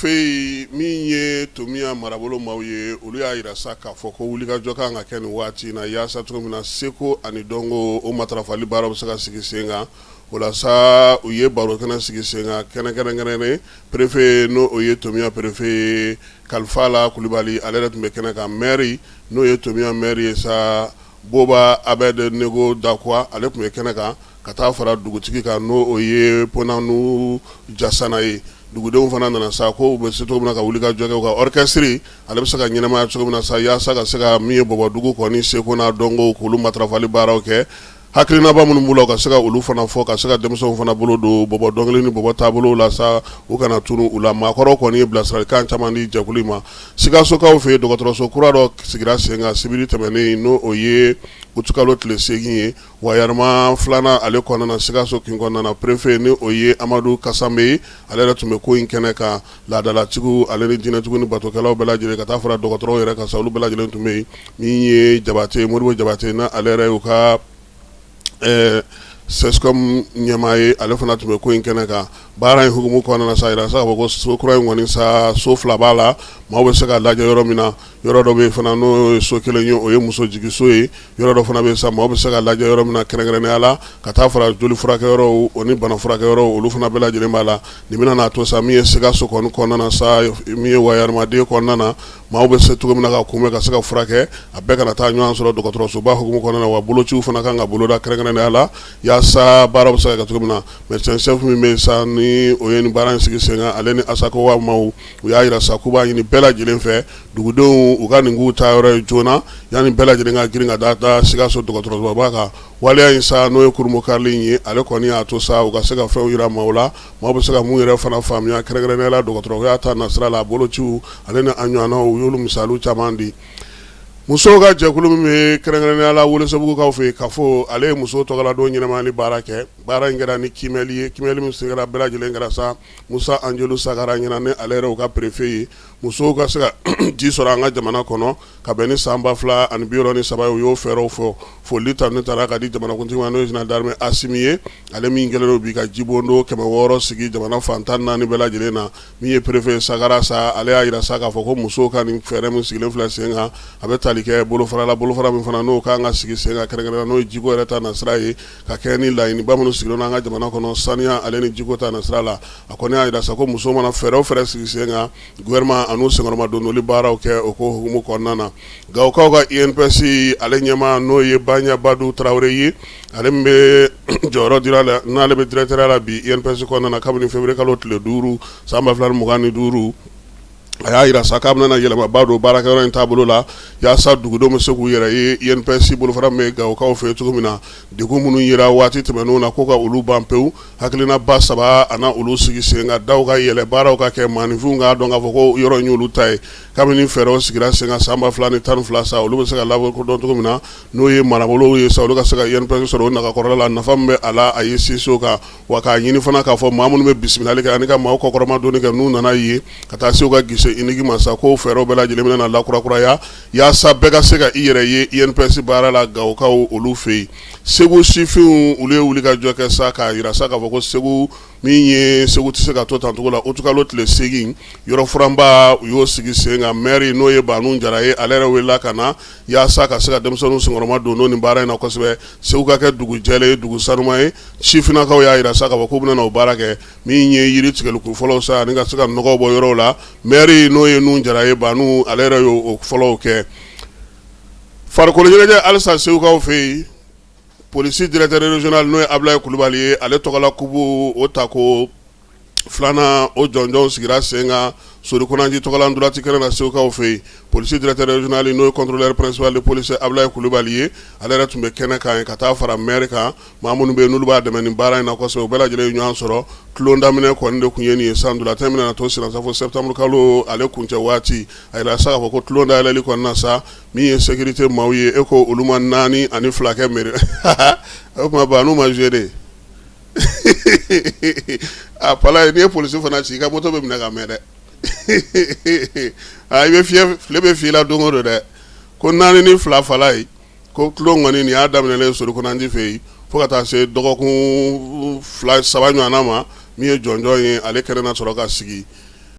fɛ yen, min ye Tomiya marabolo maaw ye, olu y'a jira sa k'a fɔ ko wulikajɔ kan ka kɛ nin waati in na yaasa cogo min na seko ani dɔnko o matarafali baara bɛ se ka sigi sen kan. O la sa, u ye baro kɛnɛ sigi sen kan, kɛnɛ kɛrɛnkɛrɛnnen. Préfet, n'o o ye Tomiya préfet ye, Kalifala Kulubali, ale yɛrɛ tun bɛ kɛnɛ kan. Maire, n'o ye Tomiya maire ye sa, Boba Abɛdnego Dakuwa, ale tun bɛ kɛnɛ kan ka taa fara dugutigi kan, n'o o ye Ponanu Jasana ye. Dugudenw fana nana sa ko u bɛ se cogo min na ka wuli ka jɔ kɛ, u ka orchestre ale bɛ se ka ɲɛnamaya cogo min na sa, yaasa ka se ka min ye Bɔbɔdugu kɔni seko n'a dɔnko, k'olu matarafali baaraw kɛ. Hakilinaba minnu b'u la, u ka se ka olu fana fɔ, ka se ka denmisɛnw fana bolo don bɔbɔ dɔnkili ni bɔbɔ taabolo la sa, u kana tunu u la. Maakɔrɔw kɔni ye bilasiralikan caman di jɛkulu ma. Sikasokaw fɛ yen, dɔgɔtɔrɔso kura dɔ sigira sen kan sibiri tɛmɛnen, n'o o ye utikalo tile 8 ye, wayarima filanan ale kɔnɔna na, Sikaso kin kɔnɔna na. Préfet, ni o ye Amadu Kasanbe ye, ale yɛrɛ tun bɛ ko in kɛnɛ kan. Laadalatigiw ale ni jinɛtigiw ni batokɛlaw bɛɛ lajɛlen, ka taa fara dɔgɔtɔrɔw yɛrɛ kan sa, olu bɛɛ lajɛlen tun bɛ yen. Min ye Jabate, Modibo Jabate, n' ale yɛrɛ y'u ka CSCOM ɲɛmaa ye, ale fana tun bɛ ko in kɛnɛ kan. Baara in hukumu kɔnɔna na sa, a yira sa k'a fɔ ko so kura in kɔni sa, so fila b'a la, maaw bɛ se ka lajɛ yɔrɔ min na. Yɔrɔ dɔ bɛ yen fana, n'o ye so kelen ye, o ye muso jiginso ye. Yɔrɔ dɔ fana bɛ yen sa, maaw bɛ se ka lajɛ yɔrɔ min na kɛrɛnkɛrɛnnenya la, ka taa fara joli furakɛyɔrɔw o ni bana furakɛyɔrɔw, olu fana bɛɛ lajɛlen b'a la. Nin bɛna n'a to sa, min ye Sikaso kɔni kɔnɔna na sa, min ye wayarimaden kɔnɔna na, maaw bɛ se cogo min na ka kunbɛn, ka se ka furakɛ, a bɛɛ kana taa ɲɔgɔn sɔrɔ dɔgɔtɔrɔsoba hukumu kɔnɔna na. Wa bolociw fana kan ka boloda kɛrɛnkɛrɛnnenya la, yaasa baara bɛ se ka kɛ cogo min na. Médecin chef min bɛ yen sa, ni o ye nin baara in sigi sen kan, ale ni ASACOA maaw, u y'a jira sa k'u b'a ɲini bɛɛ lajɛlen fɛ, dugudenw u ka nin k'u ta yɔrɔ ye joona, yanni bɛɛ lajɛlen ka girin ka da Sikaso dɔgɔtɔrɔsoba kan. Waleya in sa, n'o ye kurunbonkarili in ye, ale kɔni y'a to sa u ka se ka fɛnw jira maaw la, maaw bɛ se ka mun yɛrɛ fana faamuya kɛrɛnkɛrɛnnenya la dɔgɔtɔrɔya ta nasira la. Bolociw ale ni a ɲɔgɔnnaw, u y'olu misaliw caman di. Musow ka jɛkulu min bɛ kɛrɛnkɛrɛnnenya la Welesebugukaw fɛ yen, k'a fɔ ale ye musow tɔgɔladon ɲɛnamayali baara kɛ. Baara in kɛra ni kiimɛli ye, kiimɛli min kɛra, bɛɛ lajɛlen kɛra sa Musa Anjelu Sagara ɲɛna, ni ale yɛrɛ u ka préfet ye. Musow ka se ka ji sɔrɔ an ka jamana kɔnɔ ka bɛn ni san 2063 ye, u y'o fɛɛrɛw fɔ. Foli ta taara ka di jamanakuntigi ma, n'o ye général d'armée Asimi ye, ale min kɛlen don bi ka jibondo 600 sigi jamana fan 14 bɛɛ lajɛlen na. Min ye préfet Sagara sa, ale y'a jira sa k'a fɔ ko musow ka nin fɛɛrɛ min sigilen filɛ sen kan, a bɛ tali kɛ bolofara la, bolofara min fana n'o kan ka sigi sen kan kɛrɛnkɛrɛnnenya, n'o ye jiko yɛrɛ ta nasira ye, ka kɛ ni laɲiniba minnu sigilen an ka jamana kɔnɔ saniya ale ni jiko ta nasira la. A kɔni y'a jira sa ko muso mana fɛɛrɛ o fɛɛrɛ sigi sen kan, gouvernement a n'u senkɔrɔmadondoli baaraw kɛ o ko hukumu kɔnɔna na. Gawokaw ka INPS ale ɲɛmaa, n'o ye Baɲa Badu Tarawele ye, ale min bɛ jɔyɔrɔ dira la, n'ale bɛ directeur la bi INPS kɔnɔna na kabini février kalo tile 5 san 2025, a y'a jira sa k'a bɛna yɛlɛmaba don baarakɛyɔrɔ in taabolo la, yaasa dugudenw bɛ se k'u yɛrɛ ye INPS bolofara min bɛ Gawokaw fɛ cogo min na. Degun minnu yera waati tɛmɛnenw na, ko ka olu ban pewu. Hakilinaba saba a na olu sigi sen kan: daw ka yɛlɛ, baaraw ka kɛ, maaninfinw k'a dɔn k'a fɔ ko yɔrɔ in y'olu ta ye. Kabini fɛɛrɛw sigira sen kan san 2012 sa, olu bɛ se ka lakodɔn cogo min na, n'o ye marabolow ye sa, olu ka se ka INPS sɔrɔ o nagakɔrɔla la. Nafa min bɛ a la, a ye sinsin o kan, wa k'a ɲini fana k'a fɔ maa minnu bɛ bisimilali kɛ ani ka maaw kɔkɔrɔmadonni kɛ n'u nana ye ka taa se u ka guichet unique ma sa, ko fɛɛrɛw bɛɛ lajɛlen bɛna lakurakuraya, yaasa bɛɛ ka se ka i yɛrɛ ye INPS baara la Gawokaw olu fɛ yen. Segu sifinw, olu ye wuli ka jɔ kɛ sa k'a jira sa k'a fɔ ko Segu min ye Segu tɛ se ka to tan cogo la. Utikalo tile 8, yɔrɔ furanba, u y'o sigi sen kan. Maire, n'o ye Banu Jara ye, ale yɛrɛ welela ka na yaasa ka se ka denmisɛnninw senkɔrɔma don nin baara in na kosɛbɛ, Segu ka kɛ dugu jɛlen ye, dugu sanuma ye. Sifinnakaw y'a jira sa k'a fɔ k'u bɛna o baara kɛ, min ye yiri tigɛli kun fɔlɔw sa ani ka se ka nɔgɔ bɔ yɔrɔw la. Maire, n'o ye Nuhun Jara ye, Banu, ale yɛrɛ y'o fɔlɔw kɛ. Farikolo ɲɛnajɛ halisa Segukaw fɛ yen, polisi directeur régional, n'o ye Abulayi Kulubali ye, ale tɔgɔla kupu o tako filanan, o jɔnjɔn sigira sen kan Sori Konanji tɔgɔla ntolanci kɛnɛ na Segukaw fɛ yen. Polisi directeur régional, n'o ye contrôleur principal de police Abulayi Kulubali ye, ale yɛrɛ tun bɛ kɛnɛ kan ka taa fara maire kan. Maa minnu bɛ yen n'olu b'a dɛmɛ nin baara in na kosɛbɛ, u bɛɛ lajɛlen ye ɲɔgɔn sɔrɔ. Tulon daminɛ kɔni de tun ye nin ye san ntolantan bɛna to senna sa fo septembre kalo ale kuncɛ waati. A yira sa k'a fɔ ko tulon dayɛlɛli kɔnɔna na sa, min ye sécurité maaw ye, e ko olu ma 4 ni 2 kɛ mairie o tuma Banu ma jouer de. A pala, n'i ye polisi fana ci, i ka moto bɛ minɛ ka mɛn dɛ. I bɛ fiɲɛ file bɛ f'i la don o don dɛ, ko 4 ni 2 fala ye. Ko tulon kɔni, nin y'a daminɛlen Sori Konanji fɛ yen fo ka taa se dɔgɔkun 2 3 ɲɔgɔnna ma, min ye jɔnjɔn ye, ale kɛnɛ na sɔrɔ ka sigi.